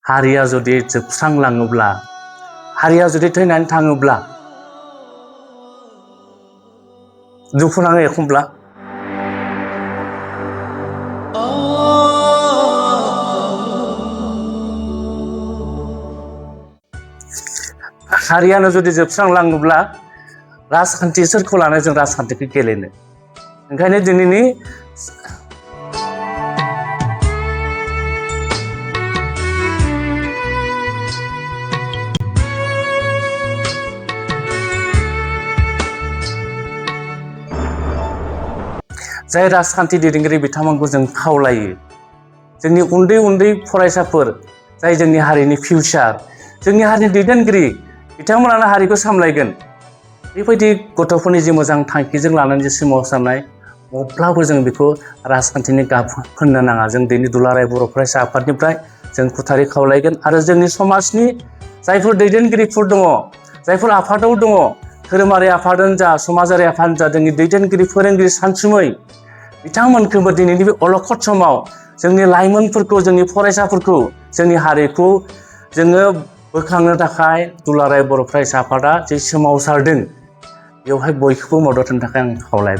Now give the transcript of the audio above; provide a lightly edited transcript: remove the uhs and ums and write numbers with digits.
हारिया जुदि जोबस्रांलाङोब्ला हारिया जुदि थैनानै थाङोब्ला दुखु नाङो एखमब्ला हारियानो जुदि जोबस्रांलाङोब्ला राजखान्थि सोरखौ लानानै जों राजखान्थिखौ गेलेनो ओंखायनो दिनैनि जाय राजखान्थि दैदेनगिरि बिथांमोनखौ जों खावलायो जोंनि उन्दै उन्दै फरायसाफोर जाय जोंनि हारिनि फिउचार जोंनि हारिनि दैदेनगिरि बिथांमोनानो हारिखौ सामलायगोन बेबायदि गथ'फोरनि जि मोजां थांखिजों लानानै जि सोमावसारनाय अब्लाबो जों बेखौ राजखान्थिनि गाब फोननो नाङा जों दिनै दुलाराय बर' फरायसा आफादनिफ्राय जों खुथारै खावलायगोन आरो जोंनि समाजनि जायफोर दैदेनगिरिफोर दङ जायफोर आफादाव दङ धोरोमारि आफादानो जा समाजारि आफादानो जा जोंनि दैदेनगिरि फोरोंगिरि सानसुमै बिथांमोनखौबो दिनैनि बे अलखद समाव जोंनि लाइमोनफोरखौ जोंनि फरायसाफोरखौ जोंनि हारिखौ जोङो बोखांनो थाखाय दुलाराय बर' फरायसा आफादा जे सोमावसारदों बेवहाय बयखौबो मदद होनो थाखाय आं खावलायबाय